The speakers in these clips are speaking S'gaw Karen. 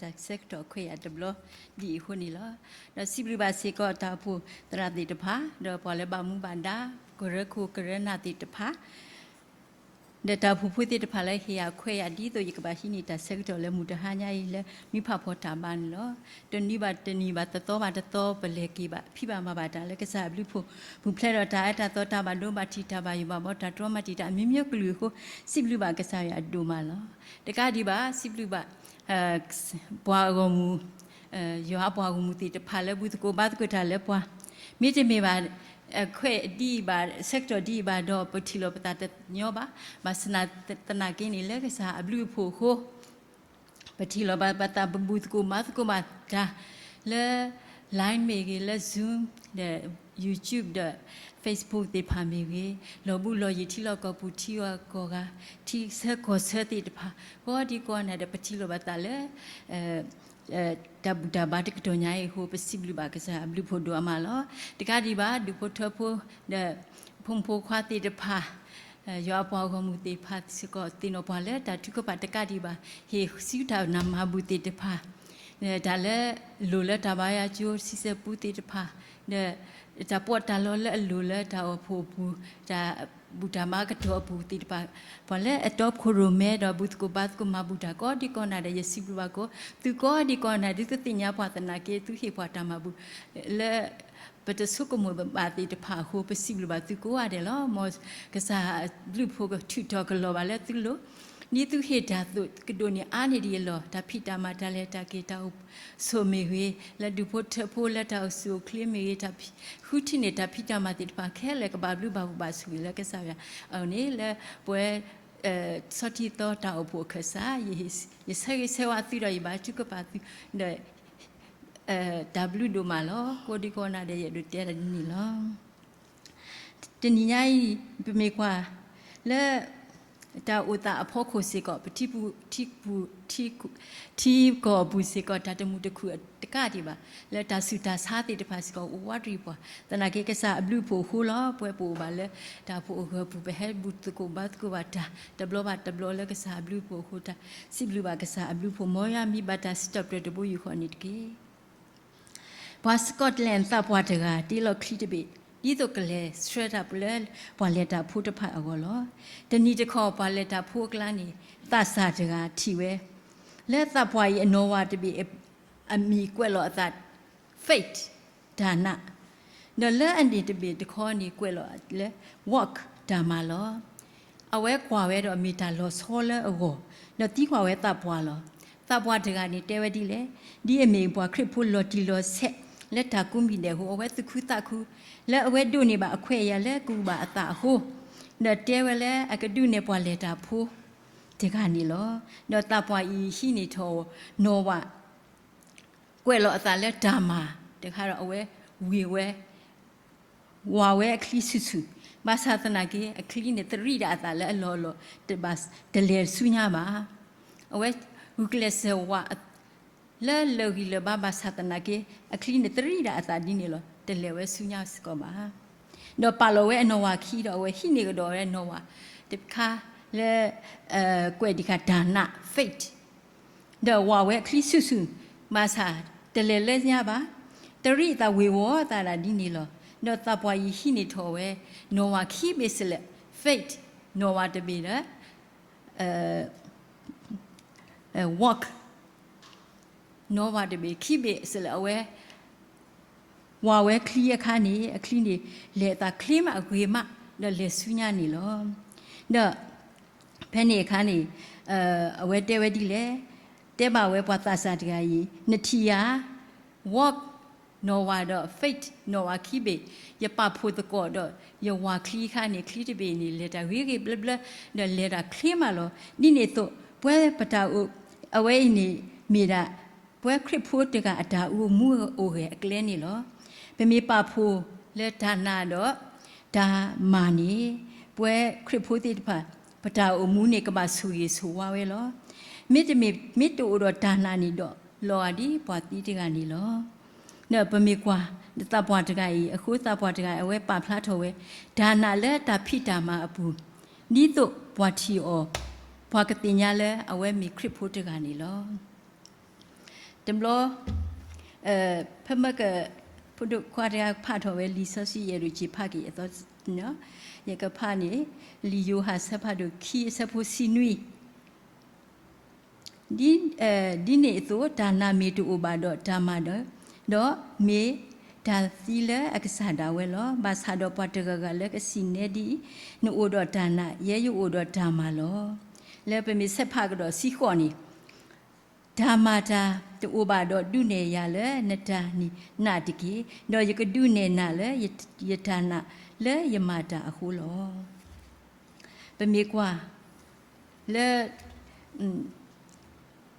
တၢ်ဆၢကတီၢ်ခွဲးယာ်တဘျီဒ်အံၤအဃိန့ၣ်လီၤ. ဒီးစံးဘျုးဘၣ်စ့ၢ်ကီးတၢ်အိၣ်ဖှိၣ်သရၣ်သ့ၣ်တဖၣ် ဒီးပှၤလၢဘၣ်မူဘၣ်ဒါ ကရၢခိၣ်ကရၢနၢ်သ့ၣ်တဖၣ် ဒီးတၢ်အိၣ်ဖှိၣ်ဖိသ့ၣ်တဖၣ်လၢဟ့ၣ်ယၤခွဲးယာ် ဒ်သိးယကဘၣ်ဟံးန့ၢ်တၢ်ဆၢကတီၢ်လၢမုၢ်တဟါညါအံၤလၢ နွံဖးဖီတၢ်ဘါန့ၣ်လီၤ. တနံၤဘၣ်တနံၤဘၣ် တသီဘၣ်တသီ ပလဲၤက့ၤဘၣ် ဖံးဘၣ်မၤဘၣ်တၢ်လၢကစၢ်အဘျုးအဖှိၣ် ပူၤဖျဲးဒီးတၢ်အၢတၢ်သီ တၢ်ဘၣ်ဒိဘၣ်ထံး တၢ်ဘၣ်ယိၣ်ဘၣ်ဘီ တၢ်တြီမၤတံာ်တာ် အမျိုးမျိုးကလုာ်အဃိ စံးဘျုးဘၣ်ကစၢ်ယွၤအဒိၣ်မးလီၤ. တကးဒံးဘၣ် စံးဘျုးဘၣ် ပှၤအဂီၢ်မုၢ် ယွၤအပှၤဂီၢ်မုၢ်သ့ၣ်တဖၣ်လၢဘူၣ်သကိးဘါသကိးတၢ်လၢပှၤ မ့တမ့ၢ်ဘၣ် ခွဲးဒ်အံၤဘၣ် ဆၢကတီၢ်ဒ်အံၤဘၣ်ဒီး ပထံၣ်လိာ်ပသးတညီဘၣ်. ဘၣ်ဆၣ်သနာ်က့န့ၣ် လၢကစၢ်အဘျုးအဖှိၣ်အဃိ ပထံၣ်လိာ်ဘၣ်ပသး ပဘူၣ်သကိးဘါသကိးဘၣ်တၢ် လၢ Line မ့ၢ်ဂ့ၤ လၢ Zoom ဒီး YouTube ဒီး Facebook သ့ၣ်တဖၣ်မ့ၢ်ဂ့ၤ, လီၤဘူးလီၤယံၤထံလီၢ်ကီၢ်ပူၤ ထံဂၤကီၢ်ဂၤ ထံဆၢကီၢ်ဆၢသ့ၣ်တဖၣ် ကိးဒံကိးဂၤဒဲး ပထံၣ်လိာ်ဘၣ်သးလၢ တၢ်ဘူၣ်တၢ်ဘါတကတီၢ်ညါအံၤအဃိ ပစံးဘျုးဘၣ်ကစၢ်အဘျုးအဖှိၣ်ဒိၣ်အါမးလီၤ. တကးဒံးဘၣ် ဒူၣ်ဖိထၢဖိ ဒီး ဖိမုၣ်ဖိခွါသ့ၣ်တဖၣ် ယွၤအပှၤဂီၢ်မုၢ်သ့ၣ်တဖၣ်စ့ၢ်ကီး သ့ၣ်နီၣ်ပှၤလၢတၢ်ထုကဖၣ်တကးဒံးဘၣ် ဟ့ၣ်ဆူတၢ်နၢ်မၤဘူၣ်သ့ၣ်တဖၣ် တၢ်လၢလိၣ်လၢတၢ်ဘါယွၤကၠိ ဆံဆဲပူသ့ၣ်တဖၣ် ဒီးတၢ်ပီးတၢ်လီလၢအလိၣ်လၢတၢ်အိၣ်ဖှိၣ်အပူၤ တၢ်ဘူၣ်တၢ်ဘါကတီၢ်အပူၤသ့ၣ်တဖၣ် ပှၤလၢအတီခိၣ်ရိၣ်မဲဒီး ဘူၣ်သကိးဘါသကိးမၤဘူၣ်တၢ်ကိးဒံကိးဂၤဒဲး ယစံးဘျုးဘၣ်ကိး သုကိးဒံကိးဂၤဒဲး ဒ်သုသ့ၣ်ညါပှၤသနာ်က့ သုဟ့ၣ်ပှၤတၢ်မၤဘူၣ် လၢ ပတဆိကမိၣ်ဘၣ်သ့ၣ်တဖၣ်အဃိ ပစံးဘျုးဘၣ်သုကိးဂၤဒဲးလီၤ. မ်ကစၢ်အဘျုးအဖှိၣ်ကထုးထီၣ်ကလီၤဘၣ်လၢသုလိၤ ဒ်သုဟ့ၣ်တၢ်သိးကဒိးန့ၢ်အါန့ၢ်ဒံးအလီၢ် တၢ်ဖံးတၢ်မၤ တၢ်လဲၤတၢ်က့ၤ တၢ်အိၣ်ဆိးမ့ၢ်ဂ့ၤ လၢဒူၣ်ဖိထၢဖိ လၢတၢ်အိၣ်ဆူၣ်အိၣ်ချ့မ့ၢ်ဂ့ၤ တၢ်ဖံးဃုထံၣ်န့ၢ်တၢ်ဖံးတၢ်မၤသ့ၣ်တဖၣ်ခဲလၢာ် ကဘၣ်ဘျုးဘၣ်ဖှိၣ်ဘၣ်ဆိၣ်ဂ့ၤလၢကစၢ်ယွၤအအိၣ်န့ၣ် လၢပဝဲ ဆီထံသီတၢ်အိၣ်ဖှိၣ်အခၢၣ်စး ယဆၢဂ့ၤဆၢဝါသုဒီး ယဘါထုကဖၣ်သုဒီး တၢ်ဘျုးဒိၣ်မးလီၤ. ကိးဒံကိးဂၤဒဲး ယအဲၣ်ဒိးတဲဒ်န့ၣ်လီၤ. တနံၤညါအံၤ ပမ့ၢ်ကွၢ်လၢ တၢ်အိၣ်သးအဖီခိၣ်စ့ၢ်ကီး ပထံပူၤ ထံပူၤ ထံ ထံကီၢ်အပူၤစ့ၢ်ကီး တၢ်တမုာ်တခုၣ်တကးဒံးဘၣ် လၢတၢ်ဆူးတၢ်ဆါသ့ၣ်တဖၣ်စ့ၢ်ကီး အိၣ်ဝးတရံးပှၤ သနာ်က့ကစၢ်အဘျုးအဖှိၣ်အဃိလီၤ. ပဝဲပအိၣ်ဘၣ်လၢတၢ်အိၣ်ဖှိၣ်အဂၢၤပူၤ ပဟဲဘူၣ်သကိးဘါသကိးဘၣ်တၢ် တဘျီဘၣ်တဘျီလၢကစၢ်အဘျုးအဖှိၣ်အဃိ တၢ်စံးဘျုးဘၣ်ကစၢ်အဘျုးအဖှိၣ် မ်ယွၤမ့ၢ်ဘၣ်တၢ်စံးထီၣ်ပတြၢၤတဘိယူၢ်ဃီန့ၣ်တက့ၢ်. ပှၤ Scotland သးပှၢ်တဂၤ တ့လီၤချံတဘ့ၣ် ဒ်သိးကလဲၤဆှၢတၢ်လၢပှၤလဲၤတၢ်ဖိတဖၣ်အဂီၢ်လီၤ. တနံၤတခီ ပှၤလဲၤတၢ်ဖိအကျါန့ၣ် သးစၢ်တဂၤထံၣ်ဝဲ လၢသးပှၢ်အံၤအနီၢ်ဝၤတဘ့ၣ် အမံၤကွဲးလီၤအသး Fate တၢ်နာ် ဒီးလၢအန့ၣ်တဘ့ၣ်တခီန့ၣ် ကွဲးလီၤလၢ Walk တၢ်မၤလီၤ. အဝဲကွၢ်ဝဲဒီးမ့ၢ်တၢ်လီၤဆီလၢအဂီၢ်, ဒီးသံကွၢ်ဝဲသးပှၢ်လီၤ. သးပှၢ်တဂၤန့ၣ်တဲဝဲဒ်လဲၣ်, ဒ်အမ့ၢ်ပှၤခရံာ်ဖိလီၤတံၢ်လီၤဆဲး လၢတၢ်ကူမံၤဒဲးအဃိ အဝဲသူၣ်ခုသးခု လၢအဝဲဒိးန့ၢ်ဘၣ်အခွဲးအယာ်လၢကဘူၣ်ဘၣ်အသးအဃိ, ဒီးတဲဝဲလၢအကဒုးနဲၣ်ပှၤလဲၤတၢ်ဖိတဂၤန့ၣ်လီၤ. ဒီးသးပှၢ်အံၤဟံးန့ၢ်ထီၣ်နီၢ်ဝၤ ကွဲးလီၤအသးလၢတၢ်မၤတခါဒီး အဝဲဝံၤဝဲ ဝၤဝဲအချံဆူၣ်ဆူၣ်, ဘၣ်ဆၣ်သနာ်က့ အချံန့ၣ်သရံးဒၣ်အသးလၢအလီၢ်အလီၢ် တဘၣ်တလဲၤဆူညါဘၣ်. အဝဲဂုာ်ကျဲးစၢးဝၤ လၢလၢာ်ဂံၢ်လၢာ်ဘါ ဘၣ်ဆၣ်သနာ်က့ အချံန့ၣ်သရံးဒၣ်အသးဒ်န့ၣ်လီၤ တလဲၤဝဲဆူညါစ့ၢ်ကီးဘၣ်. ဒီးပာ်လီၤဝဲအနီၢ်ဝၤခံဒီး အဝဲဟံးန့ၢ်ကဒီးဝဲနီၢ်ဝၤတခါလၢ ကွဲးဒံးဃာ်တၢ်နာ် Fate ဒီးဝၤဝဲအချံဆူၣ်ဆူၣ်, ဘၣ်ဆၣ်တလဲၤလၢညါဘၣ်, တရံးအသးဝ့ၤဝီၤအသးဒၣ်ဒ်န့ၣ်လီၤ. ဒီးသးပှၢ်အံၤဟံးန့ၢ်ထီၣ်ဝဲ နီၢ်ဝၤခံဘ့ၣ်စဲးလဲး Fate နီၢ်ဝၤတဘ့ၣ်ဒီး Walk နီၢ်ဝၤတဘ့ၣ်ခံဘ့ၣ်စဲးလဲး အဝဲ ဝၤဝဲချံအခါန့ၣ် အချံန့ၣ် လဲၤအသးချ့မးဂ့ၤမး ဒီးလဲၤဆူညါန့ၣ်လီၤ. ဒီးဖဲန့ၣ်အခါန့ၣ် အဝဲတဲဝဲဒ်လဲၣ်, တဲဘၣ်ဝဲပှၤသးစၢ်တဂၤအံၤ နထံၣ်ဧါ, Walk နီၢ်ဝၤဒီး Fate နီၢ်ဝၤခံဘ့ၣ် ယပာ်ဖှိၣ်သကိးဒီး ယဝၤချံအခါန့ၣ် ချံတဘ့ၣ်န့ၣ် လဲၤတၢ်ဂ့ၤဂ့ၤဘျၢဘျၢ ဒီးလဲၤတၢ်ချ့မးလီၤ. ဒ်န့ၣ်အသိး ပဝဲပတၢ်အိၣ် အဝဲအံၤန့ၣ်မ့ၢ်ဒၣ် ပဝဲခရံာ်ဖိတဂၤအတၢ်အိၣ်မူအိၣ်ဂဲၤအကျဲန့ၣ်လီၤ. ပမ့ၢ်ပာ်ဖှိၣ်လၢတၢ်နာ်ဒီးတၢ်မၤန့ၣ် ပဝဲခရံာ်ဖိသ့ၣ်တဖၣ် ပတၢ်အိၣ်မူန့ၣ်ကဘၣ်ဆိၣ်ဂ့ၤဆိၣ်ဝါဝဲလီၤ. မ့တမ့ၢ် မ့ၢ်တအိၣ်ဒီးတၢ်နာ်န့ၣ်ဒီး လီၤဂာ်ဒ်ပှၤသံတဂၤန့ၣ်လီၤ. ဒီးပမ့ၢ်ကွၢ် သးပှၢ်တဂၤအံၤအဃိ သးပှၢ်တဂၤအဝဲပာ်ဖျါထီၣ်ဝဲ တၢ်နာ်လၢတၢ်ဖံးတၢ်မၤအပူၤ ဒ်သိးပှၤထံၣ်အီၤ ပှၤကသ့ၣ်ညါလၢအဝဲမ့ၢ်ခရံာ်ဖိတဂၤန့ၣ်လီၤ. တဘျီ ဖဲမ့ၢ်က ဖိဒိၣ်ခွါတဂၤဖးထီၣ်ဝဲလံာ်စီဆှံ ယအဲၣ်ဒိးက့ၤဖးက့ၤအသီ, ယကဖးန့ၣ် လံာ်ယိၤဟၣ်အဆၢဖးဒိၣ်ခံအဆၢဖိတဆံနွံ ဒ်န့ၣ်အသိး တၢ်နာ်မ့ၢ်တအိၣ်ဘၣ်ဒီးတၢ်မၤဒီး, ဒီးမ့ၢ်တၢ်သံလၢအကစၢ်ဒၣ်ဝဲလီၤ. ဘၣ်ဆၣ်ဒီးပှၤတဂၤဂၤလၢကစံၣ်နဲဒ်အံၤ, နအိၣ်ဒီးတၢ်နာ်, ယဲယအိၣ်ဒီးတၢ်မၤလီၤ. လၢပမ့ၢ်ဆဲးဖးကဒီးဆံဃိးန့ၣ်, တၢ်မၤတၢ်တအိၣ်ဘၣ်ဒီးဒုးနဲၣ်ယၤလၢနတၢ်နာ်တက့ၢ်, ဒီးယကဒုးနဲၣ်နၤလၢယတၢ်နာ်လၢယမၤတၢ်အဃိလီၤ. ပမ့ၢ်ကွၢ်လၢ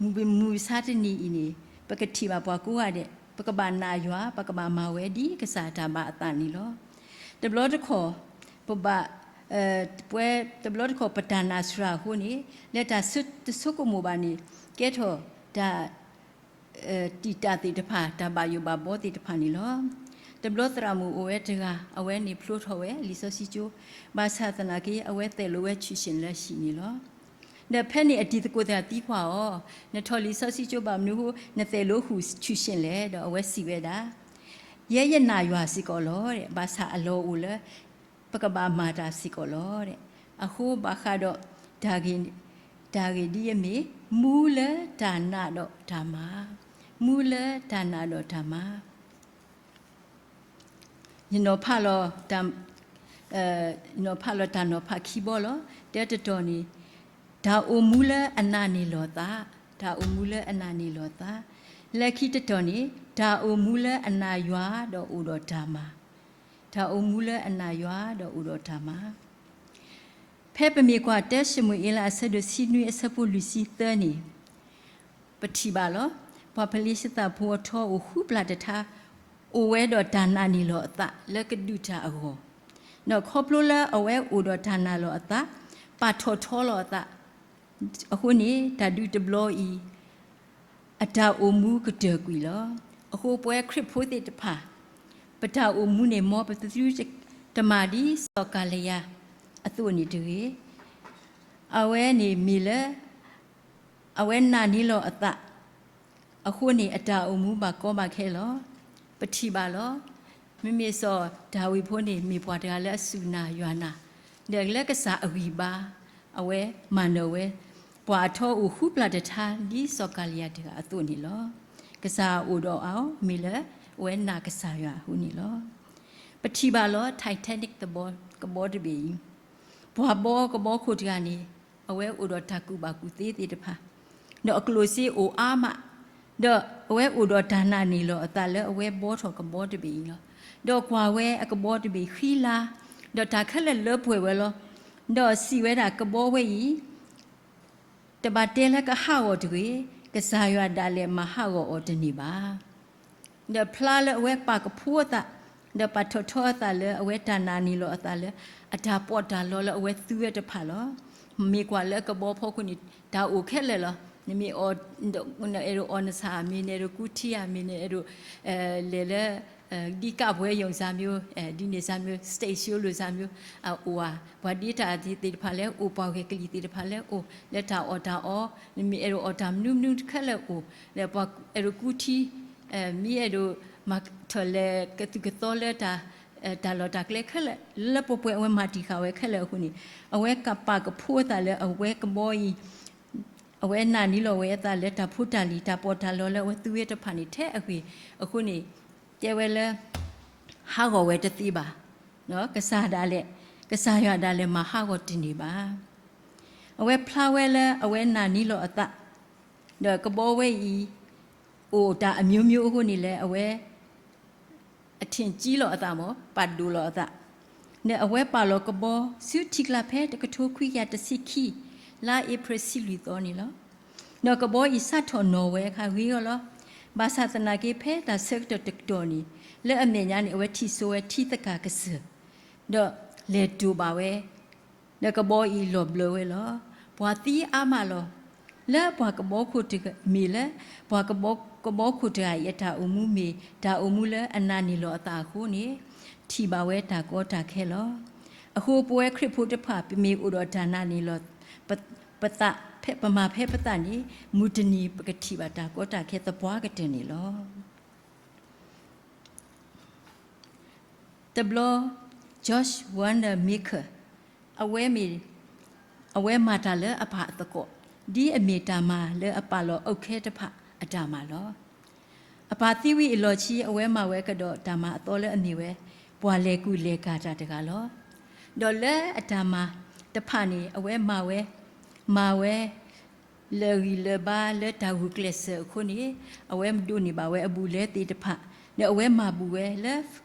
မုၢ်မဆါတနံၤအံၤန့ၣ် ပကထံၣ်ဘၣ်ပှၤကိးဂၤဒဲး ပကဘၣ်နာ်ယွၤ ပကဘၣ်မၤဝဲဒ်ကစၢ်တၢ်ဘၣ်အသးန့ၣ်လီၤ. တဘျီတခီၣ် ပဘၣ် ပှဲၤ တဘျီတခီၣ်ပတၢ်နာ်စှၤအဃိန့ၣ် လၢတၢ်တဆိကမိၣ်ဘၣ်န့ၣ် ကဲထီၣ်တၢ် တံာ်တာ်သ့ၣ်တဖၣ် တၢ်ဘၣ်ယိၣ်ဘၣ်ဘီသ့ၣ်တဖၣ်န့ၣ်လီၤ. တဘျီသရၣ်မုၣ်အိၣ်ဝဲတဂၤ အဝဲန့ၣ်ဖျိထီၣ်ဝဲလံာ်စီဆှံကၠိ ဘၣ်ဆၣ်သနာ်က့ အဝဲသဲးလိာ်ဝဲဆူၣ်ရှ့ၣ်လၢဟံၣ်န့ၣ်လီၤ. ဒီးဖဲန့ၣ်အတံၤသကိးသ့ၣ်သံကွၢ်အီၤ, နထီၣ်လံာ်စီဆှံကၠိဘၣ်မနုၤအဃိ နသဲးလိာ်ဆူၣ်ရှ့ၣ်လဲၣ်. ဒီးအဝဲစံးဝဲဒၣ်, ယဲယနာ်ယွၤစ့ၢ်ကီးလီၤ. ဘၣ်ဆၣ်အလီၢ်အိၣ်လၢ ပကဘၣ်မၤတၢ်စ့ၢ်ကီးလီၤ. အဃိဘၣ်ဃးဒီး တၢ်ဂ့ၢ်ဒ်အမ့ၢ် မူလၢတၢ်နာ်ဒီးတၢ်မၤ, မူလၢတၢ်နာ်ဒီးတၢ်မၤ ယနီၤဖးလီၤ ယနီၤဖးလီၤတၢ်နီၤဖးခံဘီလီၤ. တၢတတီၤန့ၣ် တၢ်အိၣ်မူလၢအနာ်န့ၢ်လီၤသး, တၢ်အိၣ်မူလၢအနာ်န့ၢ်လီၤသး. လၢခံတတီၤန့ၣ် တၢ်အိၣ်မူလၢအနာ်ယွၤဒီးအိၣ်ဒီးတၢ်မၤ, တၢ်အိၣ်မူလၢအနာ်ယွၤဒီးအိၣ်ဒီးတၢ်မၤ. ဖဲပမ့ၢ်ကွၢ်တၢၡမူၤအ့လးအဆၢဒိၣ်တဆံနွံအဆၢဖိလွံၢ်ဆံသၢန့ၣ် ပထံၣ်ဘၣ်လီၤ. ပှၤဖလ့ၡသးဖိအထီအိၣ်ဃုပျၢ်တထါ အိၣ်ဝဲဒီးတၢ်နာ်န့ၢ်လီၤအသးလၢကဒုးတၢ်အဂီၢ်, ဒီးခီဖျိလၢအဝဲအိၣ်ဒီးတၢ်နာ်လီၤအသး ပာ်ထီၣ်ထီလီၤအသး အဃိန့ၣ် တၢ်ဒုးတဘျီအံၤ အတၢ်အိၣ်မူကတၢၢ်ကွံာ်လီၤ. အဃိပဝဲခရံာ်ဖိသ့ၣ်တဖၣ် ပတၢ်အိၣ်မူန့ၣ် မ်ပသုတမၤဒ်စီၤကၤလယၤအသိးန့ၣ်တဂ့ၤ. အဝဲန့ၣ်မ့ၢ်လၢ အဝဲနာ်န့ၢ်လီၤအသး အဃိန့ၣ် အတၢ်အိၣ်မူဘၣ်ကီဘၣ်ခဲလီၤ. ပထံၣ်ဘၣ်လီၤ. မ့မ့ၢ်စီၤဒၤဝံးဖိန့ၣ် မ့ၢ်ပှၤတဂၤလၢအစူၢ်နာ်ယွၤနာ်, ဒီးလၢကစၢ်အဂံၢ်ဘါ အဝဲမၤနၢၤဝဲ ပှၤအထီအိၣ်ဃုပျၢ်တထါ ဒ်စီၤကၤလယၤတဂၤအသိးန့ၣ်လီၤ. ကစၢ်အိၣ်ဒီးအီၤ မ့ၢ်လၢအဝဲနာ်ကစၢ်ယွၤအဃိန့ၣ်လီၤ. ပထံၣ်ဘၣ်လီၤ Titanic ကဘီတဘ့ၣ်အံၤ ပှၤဘီကဘီခိၣ်တဂၤန့ၣ် အဝဲအိၣ်ဒီးတၢ်ကူၣ်ဘၣ်ကူၣ်သ့သ့ၣ်တဖၣ်, ဒီးအကျိၣ်စ့အိၣ်အါမး, ဒီးအဝဲအိၣ်ဒီးတၢ်နာ်န့ၢ်လီၤအသးလၢအဝဲဘီထီၣ်ကဘီတဘ့ၣ်အံၤလီၤ. ဒီးကွၢ်ဝဲအကဘီတဘ့ၣ်ဃံလၤ, ဒီးတၢ်ခဲလၢာ်လၢပှဲၤဝဲလီၤ. ဒီးစံးဝဲဒၣ်ကဘီဝဲအံၤ တဘၣ်တဲလၢကဟးဂီၤတဂ့ၤ, ကစၢ်ယွၤဒၣ်လဲာ်မၤဟးဂီၤအီၤတန့ၢ်ဘၣ်. ဒီးဖျါလၢအဝဲပာ်ကဖိအသး, ဒီးပာ်ထီၣ်ထီအသးလၢအဝဲတၢ်နာ်န့ၢ်လီၤအသးလၢ အတၢ်ပီးတၢ်လီလၢအဝဲသူဝဲတဖၣ်လီၤ. မ့ၢ်ကွၢ်လၢအကဘီဖီခိၣ်န့ၣ် တၢ်အိၣ်ခဲလၢာ်လီၤ. နမ့ၢ် နအဲၣ်ဒိးအီၣ်နဆၣ် မ့ၢ်နအဲၣ်ဒိးကူထံဧါ, မ့ၢ်နအဲၣ်ဒိး လဲၤလၢ ဒ်ကးပှဲၤယုၢ်စၢ်မ့ၢ် ဒ်န့ၣ်စၢ်မ့ၢ် stage show လိာ်စၢ်မ့ၢ် အအိၣ်ဧါ, ပှၤဒ့တၢ်သ့ၣ်တဖၣ်လၢအိၣ် ပှၤဂဲၤကလံၤသ့ၣ်တဖၣ်လၢအိၣ် လၢတၢ်အီၣ်တၢ်အီ, နမ့ၢ်အဲၣ်ဒိးအီၣ်တၢ်မနုၤမနုၤခဲလၢာ်အိၣ်, လၢပှၤအဲၣ်ဒိးကူထံ မ့ၢ်အဲၣ်ဒိးမၤထီၣ်လဲၤကသူၣ်ကသီလၢ တၢ်လီၢ်တၢ်ကျဲခဲလၢာ် လၢပှဲၤပှဲၤအဝဲမၤတံာ်ဃာ်ဝဲခဲလၢာ်အဃိန့ၣ် အဝဲကပာ်ကဖိအသးလၢအဝဲကဘီအံၤ အဝဲနာ်န့ၢ်လီၤဝဲအသးလၢတၢ်ဖိတၢ်လံၤ တၢ်ပီးတၢ်လီလၢအဝဲသူဝဲတဖၣ်န့ၣ်ထဲအဂ့ၢ်အဃိန့ၣ် တဲဝဲလၢ ဟးဂီၤဝဲတသ့ဘၣ်. ကစၢ်ဒၣ်လဲာ် ကစၢ်ယွၤဒၣ်လဲာ်မၤဟးဂီၤတန့ၢ်ဘၣ်. အဝဲဖျါဝဲလၢအဝဲနာ်န့ၢ်လီၤအသး ဒီးကဘီဝဲအံၤ အိၣ်တၢ်အမျိုးမျိုးအဃိန့ၣ်လဲၣ် အဝဲ အထံၣ်ကံလီၤအသးမ့ၢ် ပာ်ဒိၣ်လီၤအသး, ဒီးအဝဲပာ်လီၤကဘီ ဆူထံကျါဖဲတကထိခွံကယၤတဆံခံ လါအ့ဖြ့ၣ်ဆံလွံၢ်သီန့ၣ်လီၤ. ဒီးကဘီအံၤစးထီၣ်နီၣ်ဝဲအခါဂ့ၤဂီၤလီၤ. ဘၣ်ဆၣ်သနာ်က့ ဖဲတၢ်ဆၢကတီၢ်တကတီၢ်န့ၣ် လၢအမဲာ်ညါန့ၣ် အဝဲထံၣ်စိဝဲထံသကၤကစၢၢ် ဒီးလဲၤတိာ်ဘၣ်ဝဲ ဒီးကဘီအံၤလီၤဘျၢဝဲလီၤ. ပှၤသံအါမးလီၤ. လၢပှၤကဘီခိၣ်တဂၤ မ့ၢ်လၢ ပှၤကဘီခိၣ်တဂၤအံၤအတၢ်အိၣ်မူမ့ၢ် တၢ်အိၣ်မူလၢအနာ်န့ၢ်လီၤအသးအဃိန့ၣ် ထံၣ်ဘၣ်ဝဲတၢ်ကီတၢ်ခဲလီၤ. အဃိပဝဲခရံာ်ဖိတဖၣ် ပမ့ၢ်အိၣ်ဒီးတၢ်နာ်န့ၢ်လီၤ ပ ပမၤဖဲပသးန့ၣ် မုၢ်တနံၤပကထံၣ်ဘၣ်တၢ်ကီတၢ်ခဲသပှၢ်ကတၢၢ်န့ၣ်လီၤ. တဘျီ George Wanamaker အဝဲမ့ၢ် အဝဲမၤတၢ်လၢအပၢ်အသကိး ဒ်အမ့ၢ်တၢ်မၤလၢအပာ်လီၤအုတ်ခဲတဖၣ်အတၢ်မၤလီၤ. အပၢ်သံဝံၤအလီၢ်ခံ အဝဲမၤဝဲကဒီးတၢ်မၤအသီလၢအမ့ၢ်ဝဲ ပှၤလဲၤကူၣ်လဲၤကၤတၢ်တဂၤလီၤ. ဒီးလၢအတၢ်မၤတဖၣ်န့ၣ် အဝဲမၤဝဲ မၤဝဲ လၢာ်ဂံၢ်လၢာ်ဘါလၢတၢ်ဂုာ်ကျဲးစၢးအဃိန့ၣ် အဝဲဒိးန့ၢ်ဘၣ်ဝဲအဘူးအလဲသ့ၣ်တဖၣ် ဒီးအဝဲမၤဘူးဝဲလၢ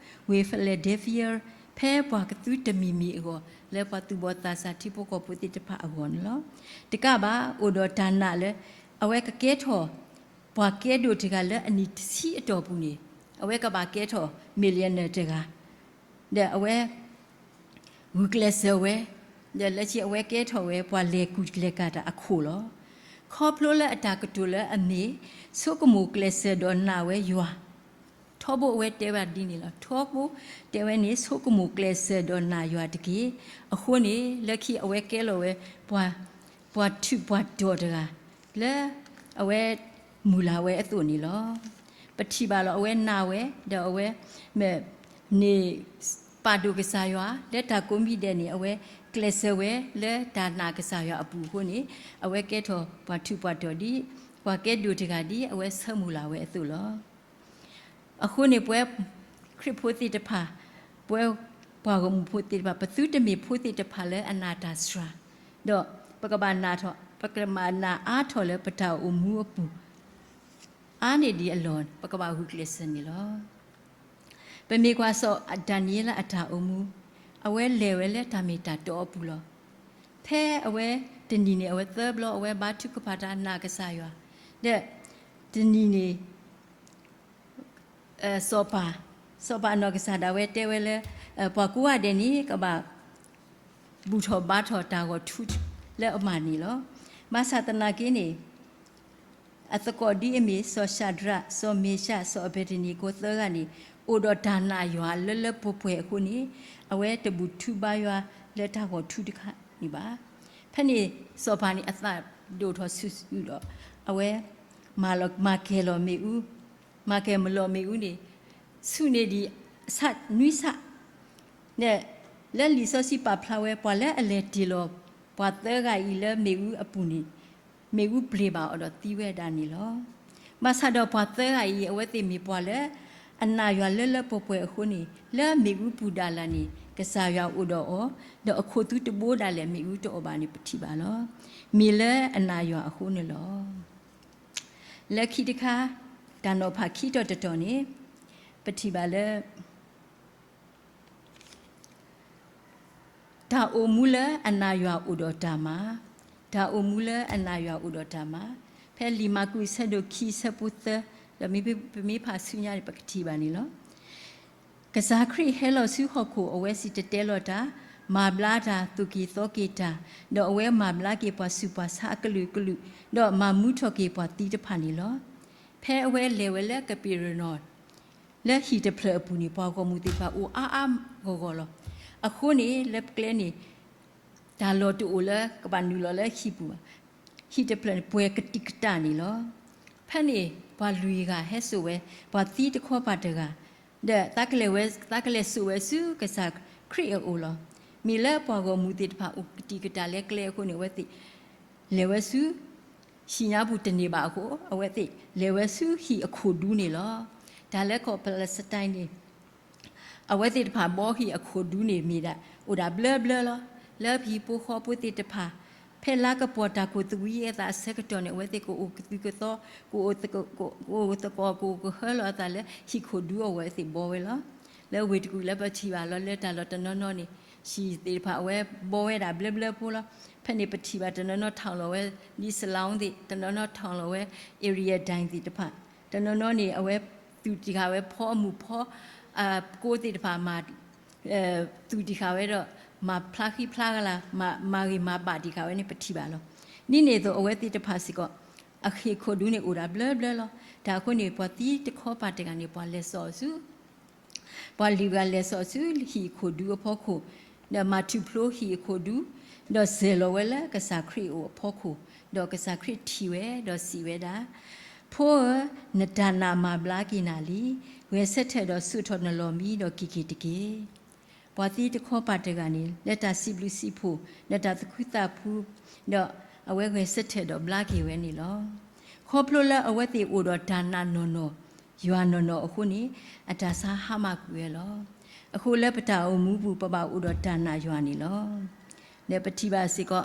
ဝ့ၢ် Philadelphia ဖဲပှၤကသူတမံၤမံၤအဂီၢ် လၢပှၤသူၣ်ဘီၣ်သးစၢ်ထံဖိကီၢ်ဖိသ့ၣ်တဖၣ်အဂီၢ်န့ၣ်လီၤ. တကးဘၣ် အိၣ်ဒီးတၢ်နာ်လၢ အဝဲကကဲထီၣ် ပှၤကဲဒိၣ်တဂၤလၢအနံၣ်တဆံအတီၢ်ပူၤန့ၣ် အဝဲကဘၣ်ကဲထီၣ် millionaire တဂၤ ဒီးအဝဲ ဂုာ်ကျဲးစၢးဝဲ ဒီးလၢခံအဝဲကဲထီၣ်ဝဲ ပှၤလဲၤကူၣ်လဲၤကၤတၢ်အခိၣ်လီၤ. ခီဖျိလၢအတၢ်ကတိၤလၢအမ့ၢ် ဆိကမိၣ်ကျဲးစၢးဒီးနာ်ဝဲယွၤ ထီဘိအဝဲတဲဝဲဒ်န့ၣ်လီၤ. ထီဘိတဲဝဲန့ၣ် ဆိကမိၣ်ကျဲးစၢးဒီးနာ်ယွၤတက့ၢ်. အဃိန့ၣ် လၢခံအဝဲကဲလီၤဝဲ ပှၤ ပှၤထူးပှၤတီၤတဂၤ လၢအဝဲမုၢ်လၢ်ဝဲအသိးန့ၣ်လီၤ. ပထံၣ်ဘၣ်လီၤ အဝဲနာ်ဝဲ ဒီးအဝဲ မ့ၢ်န့ၢ် ပာ်ဒိၣ်ကစၢ်ယွၤ လၢတၢ်ကိးမံၤဒဲးန့ၣ် အဝဲကျဲးစၢးဝဲလၢတၢ်နာ်ကစၢ်ယွၤအပူၤအဃိန့ၣ် အဝဲကဲထီၣ်ပှၤထူးပှၤတီၤဒ် ပှၤကဲဒိၣ်တဂၤဒ် အဝဲဆၢမုၢ်လၢ်ဝဲအသိးလီၤ. အဃိန့ၣ် ပဝဲခရံာ်ဖိသ့ၣ်တဖၣ် ပဝဲပှၤဂီၢ်မုၢ်ဖိသ့ၣ်တဖၣ် ပသုတမ့ၢ်ဖိသ့ၣ်တဖၣ်လၢအနာ်တၢ်စှၤ, ဒီးပကဘၣ်နာ်ထီၣ် ပကဘၣ်နာ်အါထီၣ်လၢပတၢ်အိၣ်မူအပူၤ အါန့ၢ်ဒံးအလီၢ် ပကဘၣ်ဂုာ်ကျဲးစၢးန့ၣ်လီၤ. ပမ့ၢ်ကွၢ်စီၤဒၤနံးယ့လးအတၢ်အိၣ်မူ, အဝဲလဲၤဝဲလၢတၢ်မ့ၢ်တၢ်တီအပူၤလီၤ. ဖဲအဝဲတနံၤန့ၣ် အဝဲသၢဘျီ အဝဲဘါထုကဖၣ်တၢ်နာ်ကစၢ်ယွၤ, ဒီးတနံၤန့ၣ် စီၤပၤ, စီၤပၤအနီၢ်ကစၢ်ဒၣ်ဝဲတဲဝဲလၢ ပှၤကိးဂၤဒဲးန့ၣ် ကဘၣ်ဘူၣ်ထီၣ်ဘါထီၣ်တၢ်ဂီၤထူလၢအမၤန့ၣ်လီၤ. ဘၣ်ဆၣ်သနာ်က့န့ၣ် အသကိးဒ်အမ့ၢ် စီၤၡၤဒြး, စီၤမ့ၡး, စီၤအဘ့းနကိၤသၢဂၤန့ၣ် အိၣ်ဒီးတၢ်နာ်ယွၤလၢလၢပှဲၤပှဲၤအဃိန့ၣ် အဝဲတဘူၣ်ထူဘါယွၤလၢတၢ်ဂီၤထူတခါန့ၣ်ဘၣ်. ဖဲန့ၣ် စီၤပၤန့ၣ် အသးဒိၣ်ထီၣ်ဆူၣ်ဆူၣ်ဒီး အဝဲ မၤလီၤမၤကဲၤလီၤမ့ၣ်အူ, မၤကဲၤမလီၤမ့ၣ်အူန့ၣ် ဆူၣ်န့ၢ်ဒံးဆၣ်နွံဆၣ်, ဒီးလၢလံာ်စီဆှံပာ်ဖျါဝဲ ပှၤလၢအလဲၤတ့ၢ်လီၤ ပှၤသၢဂၤအံၤလၢမ့ၣ်အူအပူၤန့ၣ် မ့ၣ်အူပျ့ၤဘၣ်အီၤဒီးသံဝဲဒၣ်န့ၣ်လီၤ. ဘၣ်ဆၣ်ဒီးပှၤသၢဂၤအံၤ အဝဲသ့ၣ်မ့ၢ်ပှၤလၢ အနာ်ယွၤလၢလၢပှဲၤပှဲၤအဃိန့ၣ် လၢမ့ၣ်အူပူၤဒၣ်လဲာ်န့ၣ် ကစၢ်ယွၤအိၣ်ဒီးအီၤ, ဒီးအခိၣ်သူတဘိဒၣ်လဲာ်မ့ၣ်အူတအိၣ်ဘၣ်န့ၣ် ပထံၣ်ဘၣ်လီၤ. မ့ၢ်လၢအနာ်ယွၤအဃိန့ၣ်လီၤ. လၢခံတခါ တၢ်နီၤဖးခံတီၤတတီၤန့ၣ် ပထံၣ်ဘၣ်လၢ တၢ်အိၣ်မူလၢအနာ်ယွၤအိၣ်ဒီးတၢ်မၤ, တၢ်အိၣ်မူလၢအနာ်ယွၤအိၣ်ဒီးတၢ်မၤ, ဖဲလံာ်မၢ်ကူးဆၢဒိၣ်ခံဆၢဖိသၢ, ဒီးမ့ၢ်ပမ့ၢ်ဖးဆူညါန့ၣ် ပကထံၣ်ဘၣ်န့ၣ်လီၤ. ကစၢ်ခရံာ်ဟဲလီၤဆူဟီၣ်ခိၣ် အဝဲစံၣ်တဲၤတဲလီၤတၢ်, မၤဘျါတၢ်, သူၣ်က့ၤသီက့ၤတၢ်, ဒီးအဝဲမၤဘျါက့ၤပှၤဆူးပှၤဆါအကလုာ်ကလုာ်, ဒီးမၤမူထီၣ်က့ၤပှၤသံတဖၣ်န့ၣ်လီၤ. ဖဲအဝဲလဲၤဝဲလၢကပ့းရနီၣ် လၢဟံၣ်တဖျၢၣ်အပူၤန့ၣ် ပှၤဂီၢ်မုၢ်သ့ၣ်တဖၣ်အိၣ်အါအါဂီၢ်ဂီၢ်လီၤ. အဃိန့ၣ် လၢကျဲန့ၣ် တၢ်လီၢ်တအိၣ်လၢကဘၣ်နုာ်လီၤလၢဟံၣ်ပူၤဘၣ်. ဟံၣ်တဖျၢၣ်န့ၣ် ပှဲၤကတံာ်ကတာ်န့ၣ်လီၤ. ဖဲန့ၣ် ပှၤလွံၢ်ဂၤဟဲစိာ်ဝဲ ပှၤသံတခီပၤတဂၤ, ဒီးသးကလဲၤဝဲ သးကလဲၤစိာ်ဝဲဆူကစၢ်ခရံာ်အအိၣ်လီၤ. မ့ၢ်လၢပှၤဂီၢ်မုၢ်သ့ၣ်တဖၣ်အိၣ်ကတံာ်ကတာ်လၢကျဲအဃိန့ၣ် အဝဲသ့ၣ် လဲၤဝဲဆူ ဟံၣ်ညါပူၤတန့ၢ်ဘၣ်အဃိ အဝဲသ့ၣ်လဲၤဝဲဆူဟံၣ်အခိၣ်ဒူန့ၣ်လီၤ. တၢ်လၢကီၢ် Palestine န့ၣ် အဝဲသ့ၣ်တဖၣ်ဘီဟံၣ်အခိၣ်ဒူန့ၣ်မ့ၢ်ဒၣ် အိၣ်ဒၣ်ဘျၢဘျၢလီၤ. လၢပဟံၣ်ဖိဃီဖိသ့ၣ်တဖၣ် ဖဲလါကပီၤတၢ်ကိၢ်သဝံအသးအဆၢကတီၢ်န့ၣ် အဝဲသ့ၣ်ကအိၣ်ကသုၣ်ကသီ, ကအိၣ် ကအိၣ်သကိး ကအိၣ်ကဟၢလီၤအသးလၢဟံၣ်ခိၣ်ဒူအဝဲသ့ၣ်ဘီဝဲလီၤ. လၢဝ့ၢ်တကူၣ်လၢပထံၣ်ဘၣ်လီၤ လၢတၢ်လီၢ်တနီၤနီၤန့ၣ် ဟံၣ်သ့ၣ်တဖၣ်အဝဲဘီဝဲဒၣ်ဘျၢဘျၢဖိလီၤ. ဖဲန့ၣ်ပထံၣ်ဘၣ်တနီၤနီၤထီၣ်လီၤဝဲ ဒ် salon သ့ၣ် တနီၤနီၤထီၣ်လီၤဝဲ area ဒၣ်သ့ၣ်တဖၣ်, တနီၤနီၤန့ၣ် အဝဲသူၣ်တံၢ်ဃာ်ဝဲဖီအမုၢ်ဖီ ကိသ့ၣ်တဖၣ်မၤ သူၣ်တံၢ်ဃာ်ဝဲဒီး မၤဖျါဃံဖျါကလၤ မၤဂ့ၤမၤဘၣ်တံၢ်ဃာ်ဝဲန့ၣ် ပထံၣ်ဘၣ်လီၤ. ဒ်န့ၣ်အသိး အဝဲသ့ၣ်တဖၣ်စ့ၢ်ကီး အဟံၣ်ခိၣ်ဒူန့ၣ်အိၣ်ဒၣ်ဘျၢဘျၢလီၤ. တၢ်အဃိန့ၣ် ပှၤသံတခီပၤတဂၤန့ၣ် ပှၤလဲၤစိာ်ဆူ ပှၤလွံၢ်ဂၤလဲၤစိာ်ဆူဟံၣ်အခိၣ်ဒူအဖီခိၣ်, ဒီးမၤထူၣ်ဖျိဟံၣ်အခိၣ်ဒူ, ဒီးစဲၤလီၤဝဲလၢကစၢ်ခရံာ်အအိၣ်အဖီခိၣ်, ဒီးကစၢ်ခရံာ်ထံၣ်ဝဲဒီးစံးဝဲဒၣ်, ဖိဧၢ, နတၢ်နာ်မၤဘျါက့ၤနၤလံ. ဂဲၤဆၢထၢၣ်ဒီးဆူၣ်ထီၣ်နလီၢ်မံဒီးက့ၤက့ၤတက့ၢ်. ပှၤသံတခီပၤတဂၤန့ၣ် လၢတၢ်စံးဘျုးစံးဖှိၣ် ဒီးတၢ်သူၣ်ခုသးခု, ဒီးအဝဲဂဲၤဆၢထၢၣ်ဒီးဘျါက့ၤဝဲန့ၣ်လီၤ. ခီဖျိလၢအဝဲသ့ၣ်အိၣ်ဒီးတၢ်နာ်နီၢ်နီၢ်, ယွၤနီၢ်နီၢ်အဃိန့ၣ်, အတၢ်ဆါဟါမၢ်ကွံာ်ဝဲလီၤ. အဃိလၢပတၢ်အိၣ်မူပူၤ ပဘၣ်အိၣ်ဒီးတၢ်နာ်ယွၤန့ၣ်လီၤ. လၢပထံၣ်ဘၣ်စ့ၢ်ကီး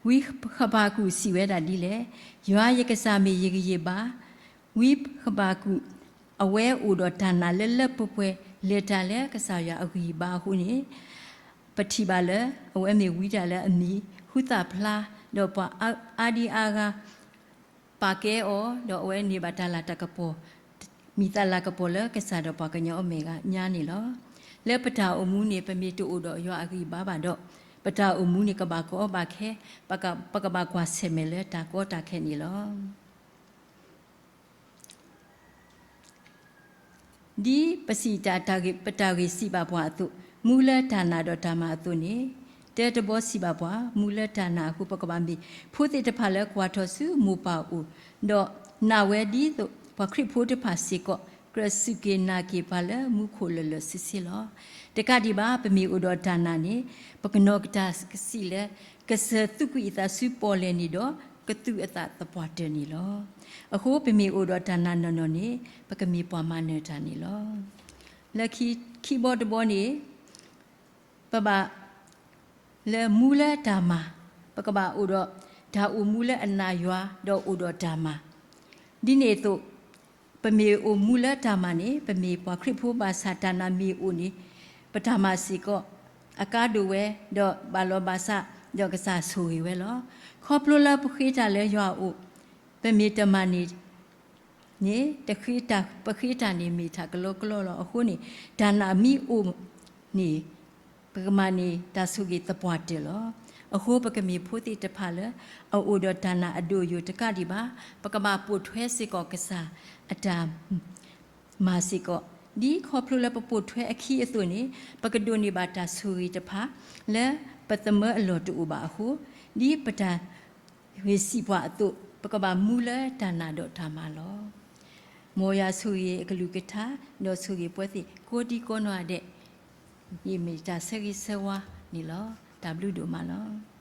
ဝံဃဘးကူာ်စံးဝဲဒၣ်ဒ်လဲၣ်, ယွၤယကစၢ်မ့ၢ်ယဂံၢ်ယဘါ, ဝံဃဘးကူာ် အဝဲအိၣ်ဒီးတၢ်နာ်လၢလၢပှဲၤပှဲၤ လဲၤတၢ်လၢကစၢ်ယွၤအဂံၢ်ဘါအဃိန့ၣ်, ပထံၣ်ဘၣ်လၢ အဝဲမ့ၢ်ဝံတၢ်လၢအမံၤဟူသၣ်ဖျါ, ဒီးပှၤအါဒံအါဂၤ ပာ်ကဲအီၤ, ဒီးအဝဲန့ၢ်ဘၣ်တၢ်လၤတၢ်ကပီၤ, မံၤသးလၤကပီၤလၢကစၢ်ဒီးပှၤကညီအမဲာ်ညါန့ၣ်လီၤ. လၢပတၢ်အိၣ်မူန့ၣ် ပမ့ၢ်တအိၣ်ဒီးယွၤအဂံၢ်ဘါဘၣ်ဒီး, ပတၢ်အိၣ်မူန့ၣ်ကဘၣ်ကီဘၣ်ခဲ, ပကဘၣ်ကွၢ်ဆၢၣ်မဲာ်လၢတၢ်ကီတၢ်ခဲန့ၣ်လီၤ. ဒ်ပစံးတၢ် ပတၢ်ဂ့ၢ်စံးဘၣ်ပှၤအသိး, မူလၢတၢ်နာ်ဒီးတၢ်မၤအသိးန့ၣ်, တၢတဘီစံးဘၣ်ပှၤ, မူလၢတၢ်နာ်အဃိ ပကဘၣ်မ့ၢ်ဖိသ့ၣ်တဖၣ်လၢကွၢ်ထီၣ်ဆူမိၢ်ပၢ်အအိၣ်, ဒီးနာ်ဝဲဒ်သိးပှၤခရံာ်ဖိတဖၣ်စ့ၢ်ကီး, ကြၢးစူၢ်က့ၤနာ်က့ၤပှၤလၢမူခိၣ်လၢာ်လၢာ်ဆ့ဆ့လီၤ. တကးဒံးဘၣ် ပမ့ၢ်အိၣ်ဒီးတၢ်နာ်န့ၣ်, ပကနီၤကတၢ်ကစံးလၢ ကစၢၢ်သူးကွံာ်အသးဆူပီၣ်လဲၣ်န့ၣ်ဒီး, ကသူၣ်အသးသပှၢ်တၢၢ်န့ၣ်လီၤ. အဃိပမ့ၢ်အိၣ်ဒီးတၢ်နာ်နီၢ်နီၢ်န့ၣ်, ပကမ့ၢ်ပှၤမၤနၢၤတၢ်န့ၣ်လီၤ. လၢခံဘီတဘီန့ၣ်, ပဘၣ် လၢမူလၢတၢ်မၤ, ပကဘၣ်အိၣ်ဒီး တၢ်အိၣ်မူလၢအနာ်ယွၤ ဒီးအိၣ်ဒီးတၢ်မၤ, ဒ်န့ၣ်အသိး, ပမ့ၢ်အိၣ်မူလၢတၢ်မၤန့ၣ်, ပမ့ၢ်ပှၤခရံာ်ဖိဘၣ်ဆၣ်တၢ်နာ်မ့ၢ်အိၣ်န့ၣ်, ပတၢ်မၤစ့ၢ်ကီး အကါဒိၣ်ဝဲ, ဒီးဘၣ်လီၤဘၣ်စး, ဒီးကစၢ်ဆိၣ်ဂ့ၤဝဲလီၤ. ခီဖျိလၢပဃ့တၢ်လၢယွၤအအိၣ်, ပမ့ၢ်တမၤန့ၣ် န့ၣ်, ပဃ့တၢ်န့ၣ်မ့ၢ်တၢ်ကလီကလီလီၤ. အဃိန့ၣ်, တၢ်နာ်မ့ၢ်အိၣ်န့ၣ်, ပကမၤန့ၢ်တၢ်ဆိၣ်ဂ့ၤသပှၢ်တၢၢ်လီၤ. အဃိပကမ့ၢ်ဖိသ့ၣ်တဖၣ်လၢ အအိၣ်ဒီးတၢ်နာ်အဒိၣ်အယိာ်တကးဒံးဘၣ်, ပကဘၣ်ပိာ်ထွဲစ့ၢ်ကီးကစၢ်အတၢ် မၤစ့ၢ်ကီး, ဒ်ခီဖျိလၢပပိာ်ထွဲအခံအသိးန့ၣ်, ပကဒိးန့ၢ်ဘၣ်တၢ်ဆိၣ်ဂ့ၤတဖၣ် လၢပသမၢအလီၢ်တအိၣ်ဘၣ်အဃိ, ဒ်ပတၢ်ဂ့ၢ်စံးပှၤအသိး, ပကဘၣ်မူလၢတၢ်နာ်ဒီးတၢ်မၤလီၤ. မ်ယွၤဆိၣ်ဂ့ၤအကလုၢ်ကထါ, ဒီးဆိၣ်ဂ့ၤပဝဲသ့ၣ်ကိးဒံကိးနီၢ်ဂၤဒဲး, ယမ့ၢ်တၢ်ဆၢဂ့ၤဆၢဝါန့ၣ်လီၤ. တၢ်ဘျုးဒိၣ်မးလီၤ.